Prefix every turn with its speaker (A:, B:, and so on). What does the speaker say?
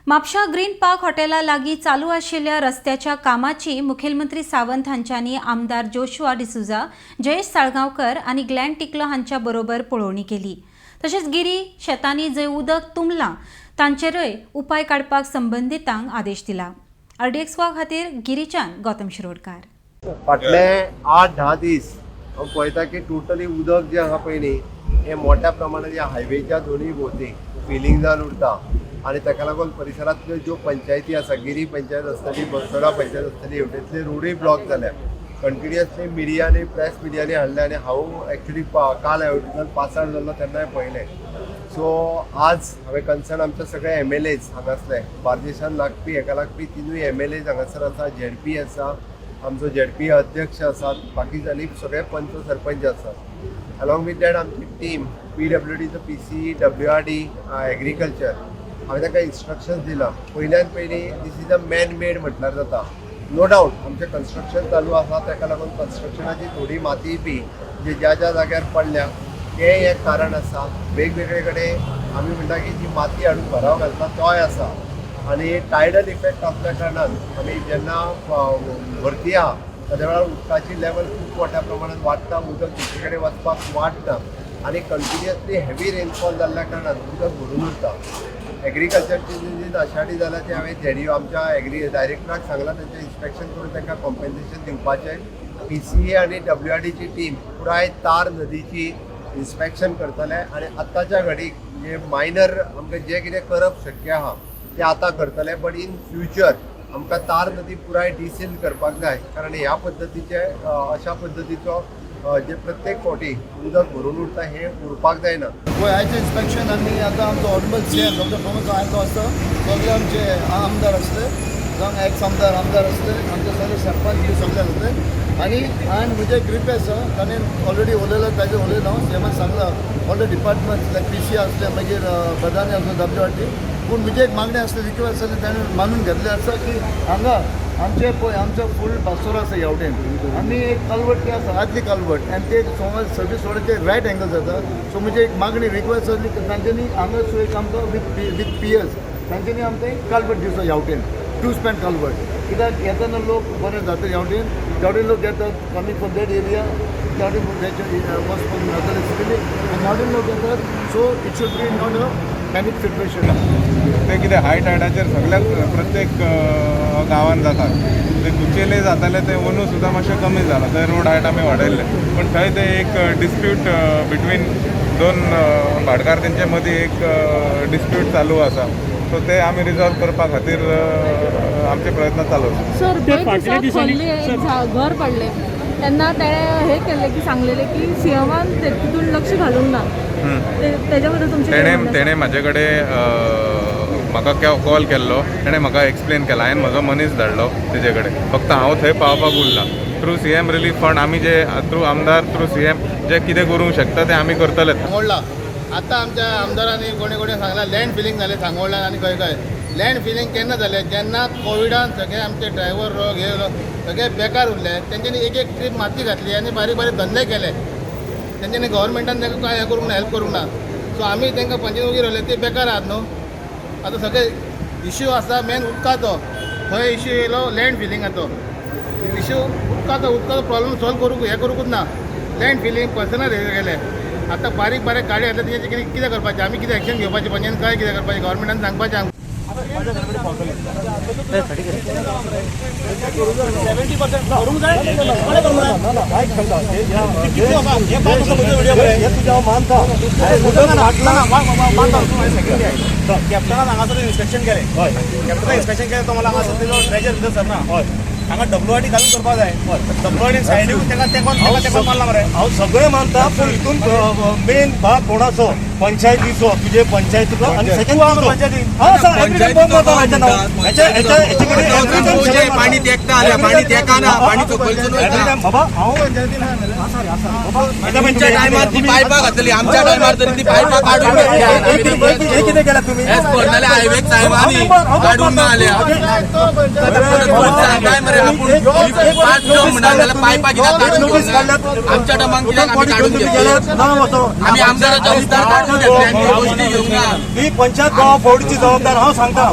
A: म्हापशा green park हॉटेला लागीं चालू आशिल्ल्या रस्त्याच्या कामाची मुखेलमंत्री सावंत हांच्यांनी आमदार जोशुआ डिसुजा, जयेश साळगांवकर आनी ग्लॅन टिकलो हांच्या बरोबर पळोवणी केली. तशेंच गिरी शेतांनी जंय उदक तुंबलां तांचेरय उपाय काडपाक संबंदितांक आदेश दिला. आरडीएक्स खातीर गिरीच्यान गौतम शिरोडकार.
B: फाटले 8-10 दीस हांव पळयता की टोटली उदक जें आहा पळय न्ही, हें मोठ्या प्रमाणात ह्या हायवेच्या दोनूय भोंवती फिलींग जावन उरता आनी ताका लागून परिसरांतल्यो ज्यो पंचायती आसा, गिरी पंचायत आसतली, बसोडा पंचायत आसतली, हेवटेंतले रोडूय ब्लॉक जाल्या. कंटिन्युअसली मिडियांनी, प्रेस मिडियांनी हाडले आनी हांव एक्चुली काल हेवटेंतल्यान पासार जाल्लो तेन्नाय पळयलें. सो आज हांवें कन्सर्न आमचे सगळे एमएलएज हांगासले, बार्देशान लागपी, हेका लागपी तिनूय एमएलएज हांगासर आसा, झेडपी आसा, आमचो झेडपी अध्यक्ष आसात, बाकी आनी सगळे पंच सरपंच आसात. अलॉंग विथ that आमची टीम पीडब्ल्यूडीचो पीसी, डब्ल्यूआरडी, एग्रीकल्चर, हांवें तांकां इन्स्ट्रक्शन्स दिलां. पयल्यान पयलीं this is a man made म्हटल्यार जाता. नो डावट आमचें कन्स्ट्रक्शन चालू आसा, ताका लागून कन्स्ट्रक्शनाची थोडी माती बी जी ज्या ज्या जाग्यार पडल्या तें एक कारण आसा. वेगवेगळे कडेन आमी म्हणटा की जी माती हाडून भराव घालता तोय आसा आनी टायडल इफेक्ट आसल्या कारणान आमी जेन्ना भरती आहा ताच्या वेळार उदकाची लेवल खूब मोठ्या प्रमाणात वाडटा, उदक दुसरे कडेन वचपाक वाट ना आनी कंटिन्युअसली हेवी रेनफॉल जाल्ल्या कारणान उदक भरून उरता. एग्रीकल्चरची जी नाशाडी जाल्या ती हांवें झेडयू आमच्या एग्री डायरेक्टराक सांगलां, तेंचें इन्स्पेक्शन करून तांकां कॉम्पेन्सेशन दिवपाचें. पीसीए आनी डब्ल्यूआरडीची टीम पुराय तार नदीची इन्स्पेक्शन करतले आनी आत्ताच्या घडीक जे मायनर आमकां जें कितें करप शक्य आहा तें आतां करतले, बट इन फ्युचर आमकां तार नदी पुराय डिसील करपाक जाय, कारण ह्या पद्दतीचे अशा पद्दतीचो जे प्रत्येक फावटी उदक भरून उरता हें उरपाक जायना.
C: पळय, आयचें इन्स्पेक्शन आमी आतां आमचो ऑनरेबल सीएम डॉक्टर प्रमोद आयलो आसा, सगळे आमचे आमदार आसले, जावं एक्स आमदार, आमदार आसले, आमचे सगळे सरपंच बी सगळे आसले. आनी हांवें म्हजें एक रिक्वेस्ट आसा, ताणें ऑलरेडी उलयलो, ताजेर उलयलो हांव. सीएमान सांगलां all the departments like PC आसले, मागीर प्रधानी आसलो, डब्ल्यूआरडी. पूण म्हजी एक मागणी आसली, रिक्वेस्ट आसली, ताणें मानून घेतलें आसा की हांगा आमचे पळय, आमचो फूल बासोर आसा, ह्या वटेन आमी एक कलवट ती आसा, आदली कलवट, आनी ते समज सर्वीस रोडाचे रायट एंगल जाता. सो म्हजी एक मागणी, रिक्वेस्ट आसली की तांच्यांनी हांगा सो एक आमकां विथ पियर्स तांच्यांनी आमकां एक कलवट दिवचो ह्या वटेन, टू स्पॅन कलवट. कित्याक येताना लोक बरे जाता ह्या वटेन, त्या वटेन लोक येतात कमींग फ्रॉम that area, त्या वटेन वचपाक सिटीनी आनी ह्या वटेन लोक येतात. So it should be not a panic situation.
D: ते कितें हाय टायडाचेर सगळ्याक प्रत्येक गांवान जाता. ते कुचेले जाताले, ते अंदू सुद्दां मातशें कमी जाला. थंय रोड हायट आमी वाडयल्ले, पूण थंय ते एक डिस्प्यूट बिटवीन दोन भाटकार, तेंचे मदीं एक डिस्प्यूट चालू आसा. सो ते आमी रिजॉल्व करपा खातीर आमचे प्रयत्न चालू आसा.
E: सर,
F: ते
E: पयर
F: फाटल्या
E: दिसा
F: दिसांनी
E: खोर्ले एक
F: सर.
E: घर पडले तेन्ना तेणें हे केल्लें की सांगलेलें की सीएमान तितून लक्ष घालूंक ना. तेज्या बद्दल तुमचें कितें
D: तेणें
E: म्हणणें आसा?
D: तेणें म्हाजे कडेन म्हाका कॉल केल्लो, तेणें म्हाका एक्सप्लेन केला. हांवें म्हजो मनीस धाडलो तेजे कडेन, फक्त हांव थंय पावपाक उरला. थ्रू सीएम रिलीफ फंड आमी जे थ्रू आमदार, थ्रू सीएम जे कितें करूंक शकता तें आमी करतलेच.
G: सांगोडला आतां आमच्या आमदारांनी कोणी कोणी सांगलां लँड फिलींग जालें सांगोडल्यान आनी खंय खंय. लँड फिलींग केन्ना जालें? जेन्ना कोविडान सगळे आमचे ड्रायव्हर लोक हे लोक सगळे बेकार उरले. तेंच्यांनी एक एक ट्रीप माती घातली आनी बारीक बारीक धंदे केले. तेंच्यांनी गव्हर्मेंटान तांकां कांय हें करूंक ना, हेल्प करूंक ना. सो आमी तांकां पंचायत वगीर रावले, ते बेकार आहात न्हू. आतां सगळे इश्यू आसा मेन उदकाचो. थंय इश्यू येयलो लँड फिलिंगाचो इश्यू, उदकाचो उदकाचो प्रॉब्लम सॉल्व करूंक हें करूंकूच ना. लँड फिलींग पर्सनल हे गेले. आतां बारीक बारीक गाडी घातल्या, तेजें कितें कितें करपाचें आमी? कितें एक्शन घेवपाचें पंचायतीन? काय कितें करपाचें गव्हर्मेंटान सांगपाचें आमकां.
H: 70% करूंक जाय, कोणें करूंक जाय?
B: हे तुजें हांव मानता.
H: कॅप्टनान हांगासर इन्स्पेक्शन केलें. कॅप्टनान इन्स्पेक्शन केलें, तो मला हांगासर तेजो ट्रेजर भितर सरना. हांगा डब्ल्यूआरडी घालून करपाक जाय. डब्ल्यूआरडी सायडीक ताका तेंकोन ताका तेंकोन मारला मरे.
I: हांव सगळें मानता, पूण हितून मेन भाग कोणाचो? पंचायतीचो, तुजे पंचायतीचो आनी सेकंड
H: पंचायती.
J: पाणी तेकता आल्या, पाणी तेकाना, पाणी सकयलसून वयता.
I: बाबा, हांव
J: तुमच्या टायमार ती पायपां घातली, आमच्या टायमार तरी ती पायपां काडून घेतल्या.
I: हे कितें केलां तुमी?
J: हेच पडलेले हायवेक सायबांनी काडून ना आल्या. सांगताय मरे आपूण पांच लोक म्हणा जाल्यार पायपां कित्याक काडून घेवंक ना? आमच्या टायमाक कित्याक आमी काडून घेतली? आमी आमदाराच्या विस्तार काडून घेतले आनी ह्यो गोश्टी घेवंक ना.
I: ही पंचायत गोवा फोडची जबाबदार हांव सांगता.